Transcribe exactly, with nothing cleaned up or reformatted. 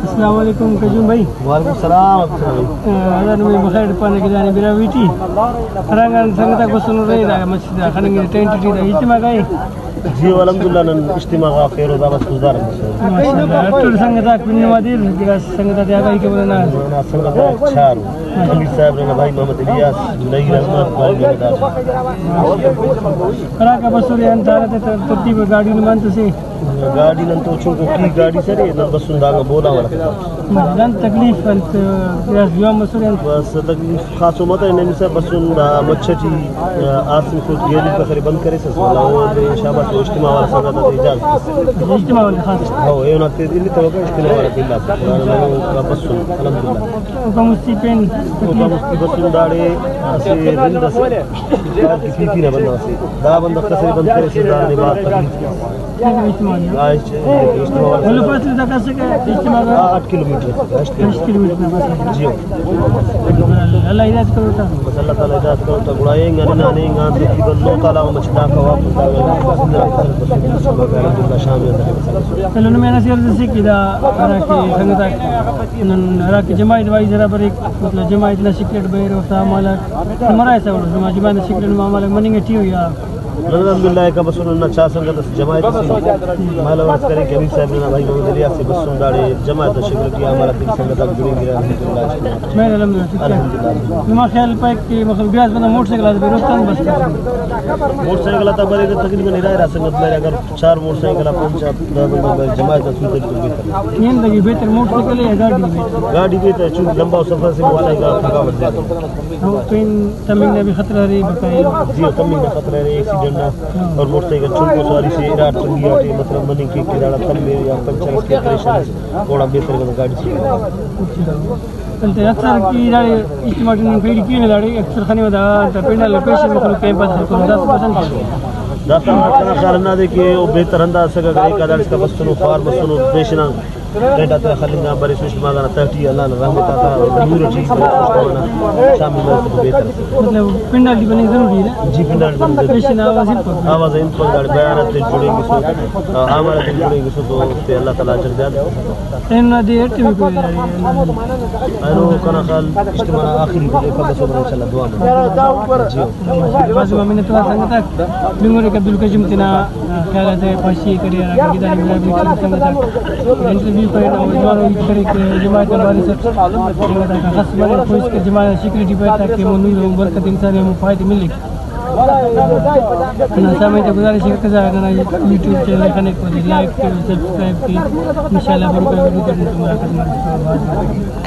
السلام علیکم کجون بھائی۔ وعلیکم السلام عبدالسلام بھائی۔ آ، ہرا نمے بخیر پانہ کہ دانے براہوئی ٹی ہرانگان سنگتاک بسنو رے دا مسجد آ خننگ ٹینٹ ٹی دا اجتماع کائے۔ جی الحمدللہ نن اجتماع غا فیروز آباد خضدار مسنے۔ ماشاءاللہ، ہر ٹول سنگتاک پنما دیر گڑاس سنگت آتے آگاہی کبر نا۔ نا سنگت آک چار ءُ۔ امیر صاحب نا بھائی محمد الیاس، نئی رحمت، بھائی محمد آصف۔ ہراکا بسورے انت حالت ترتیب گاڑی نمان تسے؟ گاڑی نن تو چنکو کی گاڑی سرے، نن بسن دانگا بولا والا۔ دن تکلیف انت، گڑاس جوان مسنے انت۔ بس تکلیف خاصو متنے نمسا بسن دا مچھ ٹی، آ، آسن خود گیلی کسرے بند کریسس، ولدا او دے شاباش تو اجتماع والا سنگت آتے اجازت۔ اجتماع والا خاص۔ ہو، ایہن آتے دلی تو اجتماع والا دلا۔ بسن، الحمدللہ۔ اوکا مستی پین اوکا مستی بسن داڑے اسہ رند اسے، پارکی پی پی نا بندغ اسے۔ دا بندغ کسرے بند کریسس، داڑے بعد تکلیف۔ اجتماع۔ آ، اجتماع۔ ولو فیصلہ دا کس کہ اجتماع دا آ، آٹھ کلومیٹر۔ ہشت کلومیٹر۔ ہشت کلومیٹر نا مسافت۔ جی۔ اللہ ہدایت کرو تا۔ بس اللہ تعالی ہدایت کرو تا۔ گڑا اینگ آن ہنان، اینگ آن تقریباً نو تالا غا مچ داکا واپس داکا۔ الحمدللہ شام آ۔ چلو، نمے نصیحت اسے کہ دا ہراکہ سنگتاک نن ہراکہ جماعت وائز ہرا بریک، مطلب جماعت نا سیکرٹ بریرہ، اوفتا اعمال آک مرائسہ، اوڑے نما جماعت نا سیکرٹ نما اعمال آک مننگ ٹی ءُ یا؟ الحمدللہ، ایکا بسن ہندا چار سنگت اس جماعت اسے۔ مالو عرض کرے کہ امیر صاحب نا بھائی محمد الیاس سے بسن داڑے جماعت نا شکل کہ ہمارا تین سنگت آک جڑیں گے، الحمدللہ۔ میں الحمدللہ، ٹھیک ہے۔ الحمدللہ۔ نما خیال پائک کہ مخلوق بیاس بندغ موٹر سائیکل آتے بروک تن بس۔ موٹر سائیکل آتا بریرہ تقریباً ارا ارا سنگت مریرہ، اگر چار موٹر سائیکل آ پنچ آ دہ بندغ مریرہ جماعت آ سوتہ تو بہتر۔ نیندگی بہتر موٹر سائیکل یا گاڑی بہتر؟ گاڑی بہتر، چونکہ لمبا سفر سے موٹر سائیکل آ تھکاوٹ زیادہ۔ ہاں، پین تمنگ نا بھی خطرہ ارے بقایا۔ جی، تمنگ نا خطرہ ارے، ایکسیڈنٹ نا۔ ہاں۔ اور موٹر سائیکل چنکو سواری سے اراٹ ٹنگی آتے، مطلب، مننگ کیک کہ داڑا تمے یا پنچر اس کے، آپریشن اس، اوڑا بہتر بندغ گاڑی سے۔ اچھا۔ انت اکثر کہ داڑے اجتماع ٹی نن پیڑی کینہ، داڑے اکثر خنیوہ دا انت پنڈال نا پیشن مخلوق کیمپ آتے خلکوہ، داسہ پسند۔ داسہ کنا خیال ہندادے کہ او بہتر ہندا اسکہ، اگر ایکا داڑے اسکا بسنو، خوار بسنو، پیشن آن ٹینٹ آتے خلنگ آن بریسو، اجتماع غانا تہٹی اللہ نا رحمت آتا نور ٹی بریسو، اجتماع نا شامل مریسو تو بہتر اسکہ۔ مطلب پنڈال ٹی بننگ ضروری ہے نا؟ جی، پنڈال ٹی بننگ ضروری۔ پیشن آواز انپک۔ آواز انپک، داڑے بیان آتے جڑینگسو، آ، عمل آتے جڑینگسو تو اوفتے اللہ تعالی اجر دیان۔ اینو دے اٹ بھی کوئی اینو کنا خیال اجتماع نا آخری دے پندرہ سو بنا انشاءاللہ دعا میں۔ جی۔ بھاز منت وار سنگتاک، بنگورے کہ عبدالکشم تینا خیالات ءِ پاشی ءِ کرے، ہراکہ گدانی ملازمت ءِ سنگتاک انٹرویو کرے، نو جوانو ہیت کرے کہ جماعت نا بارث اٹ سنگتاک آ خس مرے، کوشش کہ جماعت نا سیکرٹی پائے تاکہ مون نور برکت انسان ءِ ہمو فائدہ ملک۔ ننا سامعین تا گزارش ءِ کہ کسا ننا یوٹیوب چینل ءِ خنک، اودے لائک کے، سبسکرائب کے، انشاءاللہ بروکا ویڈیو تیٹی تو ملاقات مرسا۔